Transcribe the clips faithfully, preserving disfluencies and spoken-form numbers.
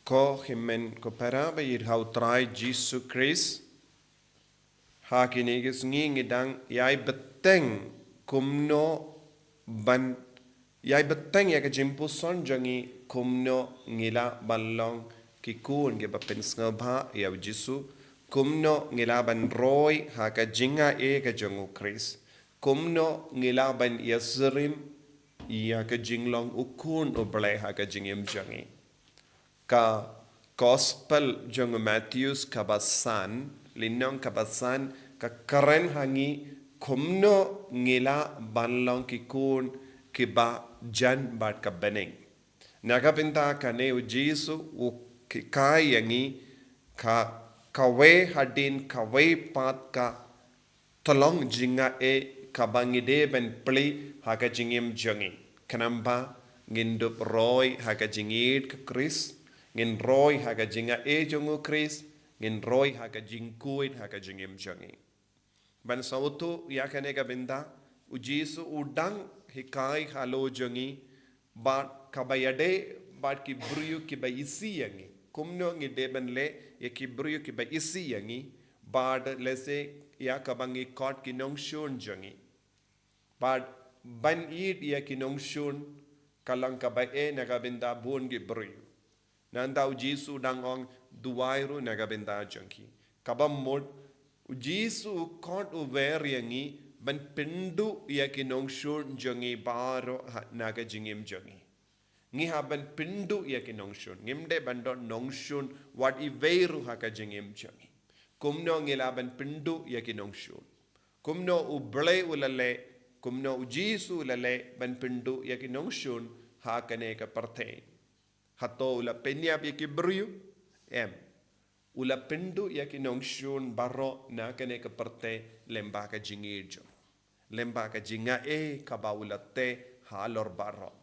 Ko hynmen ko para ba ïeit ha u Trai Jisu Khrist, ha kine ki sngi ngi dang ïai bteng kumno ban, ïai bteng ïa ka jingpuson jong ngi kumno ngi lah ban long ki khun kiba pynsngewbha ïa u Jisu, kumno ngi lah ban roi ha ka jingaiei ka jong u Khrist, kumno ngi lah ban ïasyriem ïa ka jinglong u khun u Blei ha ka jingim jong ngi. Ka Gospel jong u Mathaios kaba san, lynnong kaba san, ka kren ha ngi kumno ngi lah ban long ki khun kiba jan bad ka bneng. Na ka bynta kane u Jisu u hikai ïa ngi ka, kawei hadien kawei pat ka tyllong jingaiei kaba ngi dei ban plie ha ka jingim jong ngi. Khnang ba ngin dup roi ha ka jingïeit ka Khrist, ngin roi ha ka jingaiei jong u Khrist, ngin roi ha ka jingkhuid ha ka jingim jong ngi. Ban sngewthuh ïa kane ka bynta, u Jisu u dang hikai halor jong ngi, bad kaba ïadei bad ki briew kiba isih ïa ngi. Kumno ngi dei ban leh ïa ki briew kiba isih ïa ngi, bad lehse ïa kaba ngi khot ki nongshun jong ngi. Bad ban ïeit ïa ki nongshun ka long kaba eh na ka bynta bun ki briew. Nangta u Jisu dang ong, duwai ruh na ka bynta jong ki. Kaba mut, u Jisu u khot u wer ïa ngi ban pynduh ïa ki nongshun jong ngi baroh ha, na ka jingim jong ngi. Ngi hap ban pynduh ïa ki nongshun. Ngim dei ban don nongshun wat iwei ruh ha ka jingim jong ngi. Kumno ngi lah ban pynduh ïa ki nongshun? Kumno u Blei u la leh, kumno u Jisu u la leh ban pynduh ïa ki nongshun ha kane ka pyrthei? Hato u la pynïap ïa ki briew? Em. U la pynduh ïa ki nongshun baroh na kane ka pyrthei lyngba ka jingïeit jong u, lyngba ka jingaiei kaba u la tei halor baroh.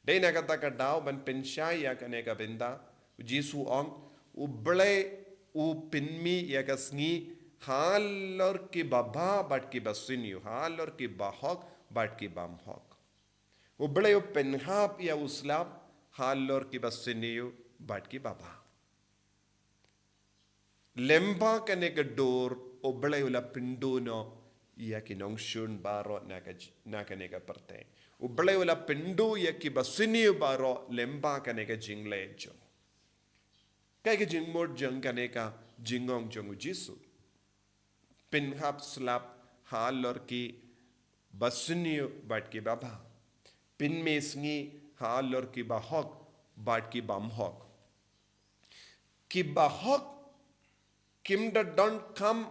Dei na kata ka daw ban pynshai ïa kane ka bynta, u Jisu u ong, u Blei u pynmih ïa ka sngi halor kiba bha bad kiba sniew, halor kiba hok bad ki bymhok. U Blei u pynhap ïa u slap halor kiba sniew bad kiba bha. Lyngba kane ka dur, u Blei u la pynduh noh ïa ki nongshun baroh na ka j-, na kane ka pyrthei. U Blei u la pynduh ïa kiba sniew baroh lyngba kane ka jingleh jong u. Kaei ka jingmut jong kane ka jingong jong u Jisu? Pynhap slap halor kiba sniew bad kiba bha. Pynmih sngi halor kiba hok bad ki bymhok. Kiba hok kim da donkam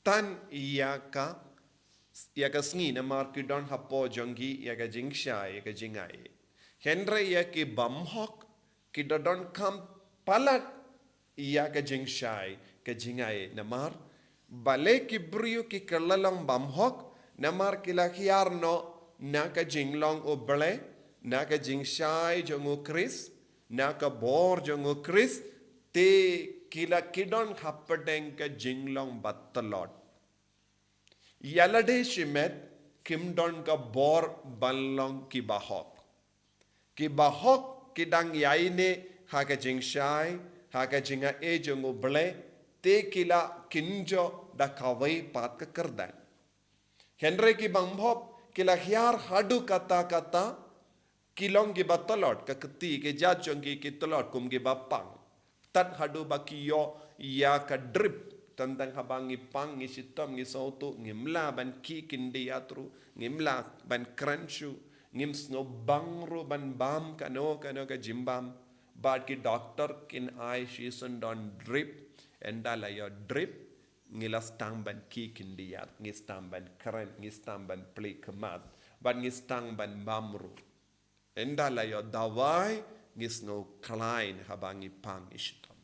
tang ïa ka, ïa ka sngi, namar ki don hapoh jong ki ïa ka jingshai, ïa ka jingaiei. Hynrei ïa ki bymhok ki da donkam palat ïa ka jingshai, ka jingaiei, namar balei ki briew ki kylla long bymhok? Namar ki la hiar noh na ka jinglong u Blei, na ka jingshai jong u Khrist, na ka bor jong u Khrist, te ki la, ki don hapdeng ka jinglong ba tlot. Ïa lade shimet kim don ka bor ban long kiba hok. Kiba hok ki dang ïaineh ha ka jingshai, ha ka jingaiei jong u Blei, te ki la kynjoh da kawei pat ka kyrdan. Hynrei ki bymhok ki la hiar haduh katta katta, ki long kiba tlot, ka kti, ki jait jong ki ki tlot kum kiba pang. Tad haduh ba ki ïoh ïa ka drip, tang tang haba ngi pang, ngi shitom, ngi sngewthuh, ngim lah ban khih khyndiat ruh, ngim lah ban kren shuh, ngim sngewbang ruh ban bam kano kano ka jingbam. Bad ki doktor kin ai shisien don drip, ynda la ïoh drip, ngi la sdang ban khih khyndiat, ngi sdang ban kren, ngi sdang ban plie khmat, bad ngi sdang ban bam ruh. Ynda la ïoh dawai, ngi sngew khlaiñ haba ngi pang, ngi shitom.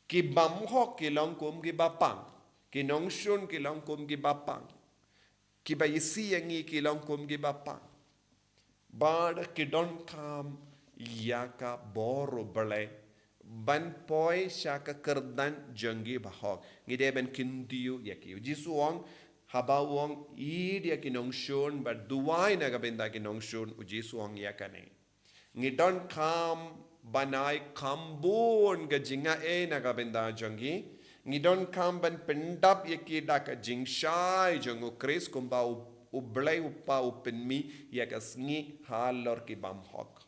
Ki bymhok ki long kum kiba pang, ki nongshun ki long kum kiba pang, kiba isih ïa ngi ki long kum kiba pang. Bad ki donkam ïa ka bor u Blei ban poi sha ka kyrdan jong ki bahok. Ngi dei ban kyntiew ïa ki. U Jisu u ong, haba u ong, ïeit ïa ki nongshun bad duwai na ka bynta ki nongshun, u Jisu u ong ïa kane. Ngi donkam ban ai kham bun ka jingai na ka bynta jong ki. Ngi donkam ban pyndap ïa ki da ka jingshai jong U Khrist kumba U, U Blei U Kpa u pynmih ïa ka sngi halor ki bymhok.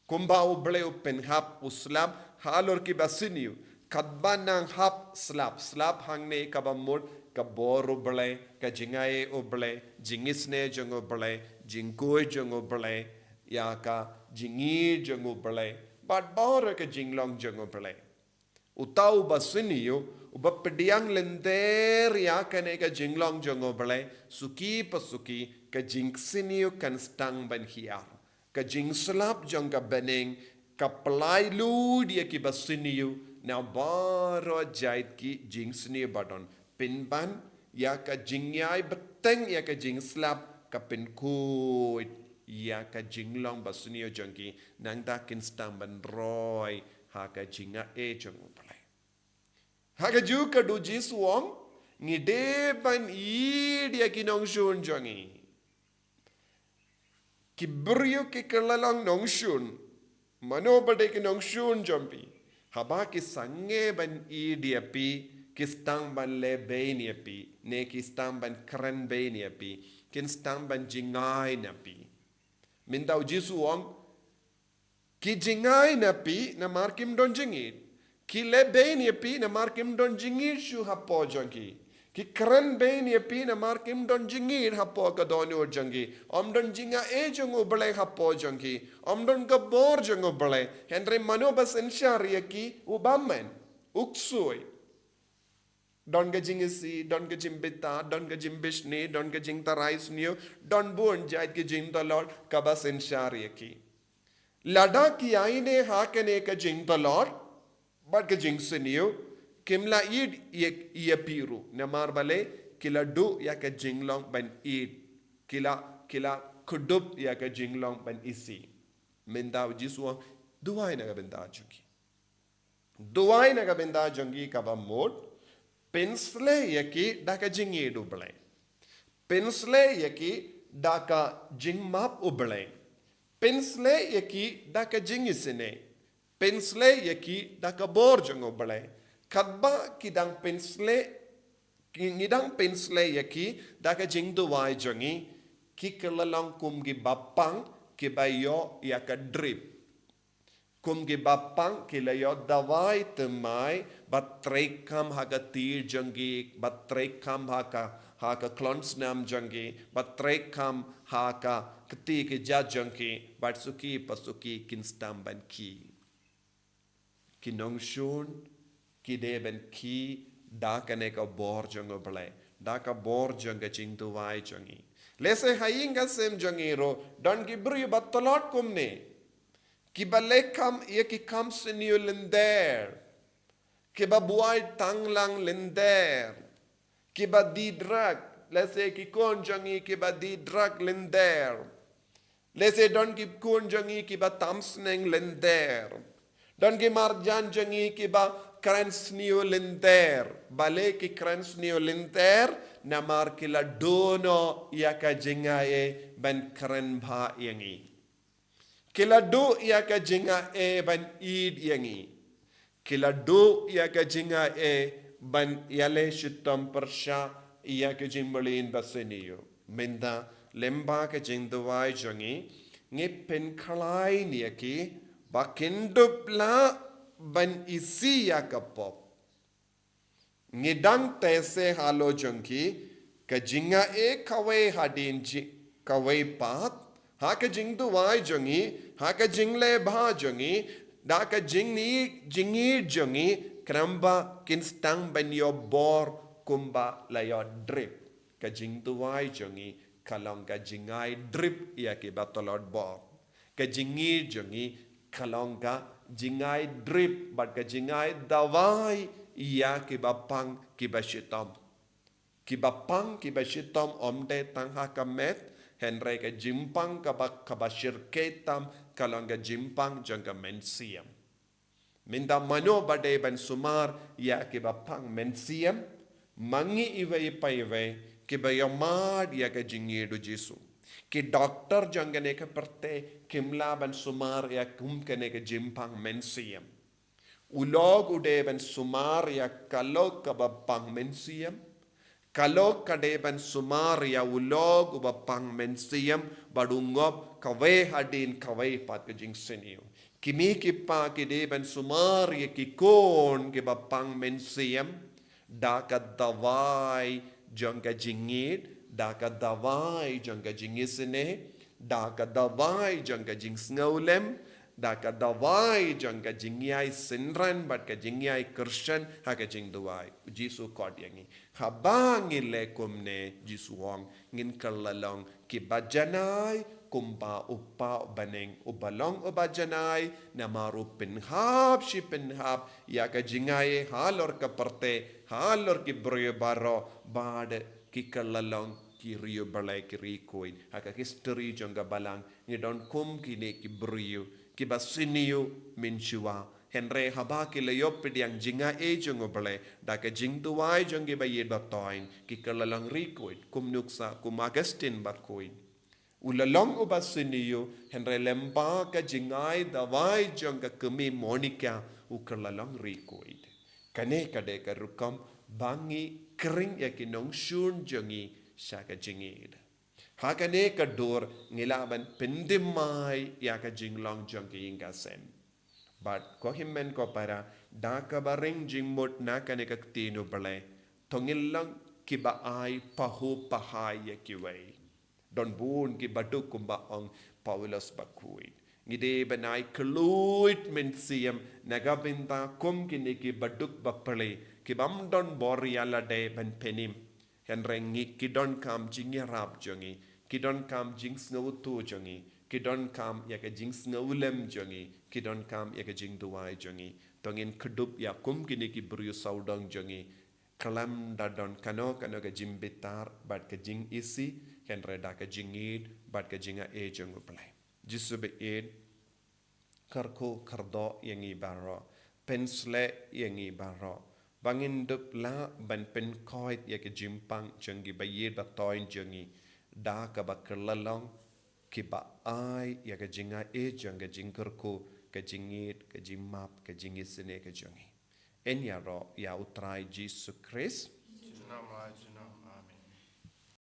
Kumba U Blei u pynhap, u slap halor ki basniew. Katba nang hap slap, slap hangne kaba mut ka bor U Blei, ka jingai U Blei, jingisynei jong U Blei, jingkhuid jong U Blei, ïa ka jingïeit jong U Blei, bad baroh ka jinglong jong U Blei. Uta u basniew, uba pdiang lynter ïa kane ka jinglong jong U Blei, suki pa suki, ka jingsniew kan sdang ban hiar. Ka jingslap jong ka bneng, ka pynlait lut ïa ki basniew, na baroh jait ki jingsniew ba don. Pynban, ïa ka jingïai bteng ïa ka jingslap, ka pynkhuid ïa ka jinglong basniew jong ki, nangta kin sdang ban roi ha ka jingai jong U Blei. Ha kajuh ka dur U Jisu u ong, ngi dei ban ïeit ïa ki nongshun jong ngi. Ki briew ki kylla long nongshun, mano ba dei ki nongshun jong phi. Haba ki sangeh ban ïeit ïa phi, ki sdang ban leh bein ïa phi, ne ki sdang ban kren bein ïa phi, kin sdang ban jingai na phi. Mynta U Jisu u ong, ki jingai na phi namar kim don jingïeit. Ki leh bein ïa phi namar kim don jingïeit shuh hapoh jong ki. Ki kren bein ïa phi namar kim don jingïeit hapoh ka dohnud jong ki. Ym don jingai jong U Blei hapoh jong ki. Ym don ka bor jong U Blei. Hynrei mano ba synshar ïa ki? U bymman, u ksuid. Don ka jingisih, don ka jingbthah, don ka jingbishni, don ka jingtharai sniew, don bun jait ki jingtlot kaba synshar ïa ki. Lada ki ïaineh ha kane ka jingtlot bad ka jingsniew, kim lah ïeit ïa, ïa phi ruh, namar balei? Ki la duh ïa ka jinglong ban ïeit, ki la, ki la kdup ïa ka jinglong ban isih. Mynta U Jisu u ong, duwai na ka bynta jong ki. Duwai na ka bynta jong ki kaba mut, pynshlei ïa ki da ka jingïeit U Blei. Pynshlei ïa ki da ka jingmap U Blei. Pynshlei ïa ki da ka jingisynei. Pynshlei ïa ki da ka bor jong U Blei. Katba ki dang pynshlei, ki, ngi dang pynshlei ïa ki da ka jingduwai jong ngi, ki kylla long kum ki bapang kiba ïoh ïa ka drip. Kum ki bapang ki la ïoh dawai thymmai, ba treikam ha ka kti jong ki, ba treikam ha ka, ha ka khlong snam jong ki, ba treikam ha ka kti ka jait jong ki, bad suki pa suki kin sdang ban khih. Ki nongshun ki dei ban khih da kane ka bor jong U Blei, da ka bor jong ka jingduwai jong ngi. Lehse ha ïing ha sem jong ngi ruh don ki briew ba tlot kumne. Kiba leh kam ïa ki kam sniew lynter. Kiba buaid tang lang lynter. Kiba die drug, lehse ki khun jong ngi kiba die drug lynter. Lehse don ki khun jong ngi kiba tam sneng lynter. Don ki marjan jong ngi kiba kren sniew lynter. Balei ki kren sniew lynter? Namar ki la duh noh ïa ka jingai ban kren bha ïa ngi. Ki la duh ïa ka jingai ban ïeit ïa ngi. Ki la duh ïa ka jingai ban ïaleh shitom pyrshah ïa ka jingmlien basniew. Mynta lyngba ka jingduwai jong ngi, ngi pynkhlaiñ ïa ki ba kin dup lah ban isih ïa ka pop. Ngi dang teh se halor jong ki, ka jingai kawei hadien ji-, kawei pat, ha ka jingduwai jong ngi, ha ka jingleh bha jong ngi, da ka jingni-, jingïeit jong ngi, khnang ba kin sdang ban ïoh bor kumba la ïoh drip. Ka jingduwai jong ngi ka long ka jingai drip ïa kiba tlot bor. Ka jingïeit jong ngi ka long ka jingai drip bad ka jingai dawai ïa kiba pang kiba shitom. Kiba pang kiba shitom ym dei tang ha ka met, hynrei ka jingpang kaba, kaba shyrkhei tam ka long ka jingpang jong ka mynsiem. Mynta mano ba dei ban sumar ïa kiba pang mynsiem? Ma ngi iwei pa iwei kiba ïohmad ïa ka jingïeit U Jisu. Ki doktor jong kane ka pyrthei kim lah ban sumar ïa kum kane ka jingpang mynsiem. U lok u dei ban sumar ïa ka lok kaba pang mynsiem. Ka lok ka dei ban sumar ïa u lok uba pang mynsiem, bad u ngop kawei hadien kawei pat ka jingsniew. Ki mei ki pa ki dei ban sumar ïa ki khun kiba pang mynsiem da ka dawai jong ka jingïeit, da ka dawai jong ka jingisynei, da ka dawai jong ka jingsngewlem, da ka dawai jong ka jingïai synran bad ka jingïai kyrshan ha ka jingduwai. U Jisu u khot ïa ngi, haba ngi leh kumne, Jisu u ong, ngin kylla long kiba janai kumba u Kpa u bneng uba long uba janai, namar u pynhap shi pynhap ïa ka jingaiei halor ka pyrthei, halor ki briew baroh, bad ki kylla long ki ri U Blei, ki ri khuid. Ha ka history jong ka Balang ngi don kum kine ki briew kiba sniew mynshuwa. Hynrei haba ki la ïoh pdiang jingaiei jong U Blei, da ka jingduwai jong ki ba ïeit ba thoiñ, ki kylla long ri khuid, kum nuksa, kum Augustine ba khuid. U la long uba sniew, hynrei lyngba ka jingai dawai jong ka kmie Monica, u kylla long ri khuid. Kane ka dei ka rukom ba ngi khring ïa ki nongshun jong ngi sha ka jingïeit. Ha kane ka dur ngi lah ban pynthymmai ïa ka jinglong jong ki ïing ka sem. Bad ko hynmen ko para, da kaba ring jingmut na kane ka ktien U Blei, to ngin long kiba ai pahuh pahai ïa kiwei. Don bun kiba duk kumba ong Paulus ba khuid. Ngi dei ban ai khluit mynsiem na ka bynta kum kine kiba duk ba plie, kibym don bor ïa lade ban pynim. Hynrei ngi, ki donkam jingïarap jong ngi, ki donkam jingsngewthuh jong ngi, ki donkam ïa ka jingsngewlem jong ngi, ki donkam ïa ka jingduwai jong ngi. To ngin kdup ïa kum kine ki briew sawdong jong ngi, khlem da don kano kano ka jingbitar bad ka jingisih, hynrei da ka jingïeit bad ka jingaiei jong U Blei. Jisu ba ïeit, kyrkhu kyrdoh ïa ngi baroh, pynsleh ïa ngi baroh, ba ngin dup lah ban pynkhuid ïa ka jingpang jong ki ba ïeit ba thoiñ jong ngi, da kaba kylla long kiba ai ïa ka jingaiei jong ka jingkyrkhu, ka jingïeit, ka jingmap, ka jingisynei ka jong ngi. Yn ïaroh ïa U Trai Jisu Khrist. Junom la junom.